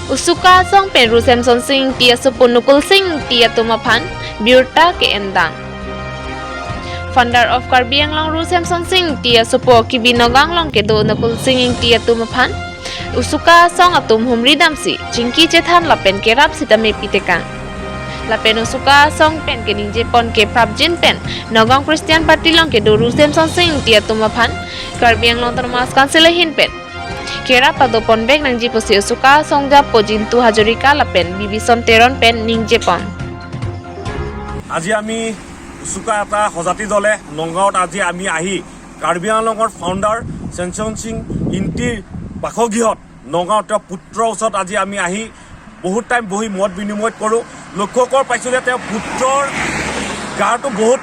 Usuka song pen Ru Samson Singh Ingti asupo Nukul Singh Ingti atumaphan Biurta ke endang. Founder of Karbi Anglong Ru Samson Singh Ingti asupo Kibi Nogang long ke do Nukul Singh Ingti atumaphan Usuka song atum humri damsi Chingki chethan lapen ke rap sitame pitekang. Lapen usuka song pen ke ningje pon ke prabjin pen Nagaon Christian Party long ke do Ru Samson Singh Ingti atumaphan Karbi Anglong Autonomous Council hin pen Kera pado pon bek nangji posi usuka songja pojintu Hazarika lapen Bibison Teron pen ningje pon. আজি আমি উচুকা এটা সজাতি দলে নগাঁৱত আজি আমি আহি কাৰ্বি আংলঙৰ founder Samson Singh ইংতিৰ বাসগৃহত, নগাঁৱত তেওঁৰ পুত্ৰৰ ওচৰত আজি আমি আহি বহুত টাইম বহি মত বিনিময় কৰোঁ। লক্ষ্য কৰ পাইছোঁ যে তেওঁৰ পুত্ৰৰ গাটো বহুত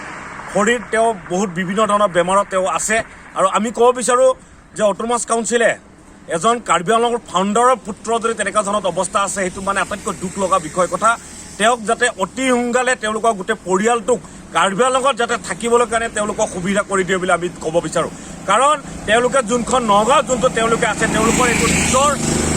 শৰীৰ, তেওঁ বহুত বিভিন্ন ধৰণৰ বেমাৰত তেওঁ আছে। আৰু আমি ক'ব বিচাৰোঁ যে অট'নমাছ কাউন্সিলে এজন কাৰ্বি আংলঙৰ ফাউণ্ডাৰৰ পুত্ৰ যদি তেনেকুৱা ধৰণৰ অৱস্থা আছে, সেইটো মানে আটাইতকৈ দুখ লগা বিষয় কথা। তেওঁক যাতে অতি সোনকালে তেওঁলোকৰ গোটেই পৰিয়ালটোক কাৰ্বি আংলঙত যাতে থাকিবলৈ কাৰণে তেওঁলোকক সুবিধা কৰি দিয়ে বুলি আমি ক'ব বিচাৰোঁ। কাৰণ তেওঁলোকে যোনখন নগাঁৱত যোনটো তেওঁলোকে আছে, তেওঁলোকৰ এইটো নিজৰ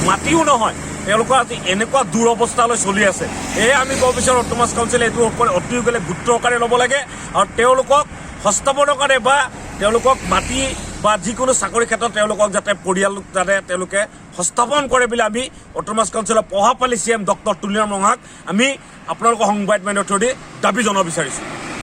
মাটিও নহয়। তেওঁলোকৰ আজি এনেকুৱা দুৰৱস্থালৈ চলি আছে। সেয়ে আমি ক'ব বিচাৰোঁ, অট'নমাছ কাউন্সিলে এইটো ওপৰত অতি সোনকালে গুৰুত্ব সহকাৰে ল'ব লাগে আৰু তেওঁলোকক সংস্থাপনৰ কাৰণে বা তেওঁলোকক মাটি বা যিকোনো চাকৰি ক্ষেত্ৰত তেওঁলোকক যাতে পৰিয়াল যাতে তেওঁলোকে সংস্থাপন কৰে বুলি আমি অট'নমাছ কাউন্সিলৰ প্ৰভাৱশালী চি এম ডক্টৰ তুলিৰাম ৰংহাঙক আমি আপোনালোকৰ সংবাদ মাধ্যমৰ থ্ৰুদি দাবী জনাব বিচাৰিছোঁ।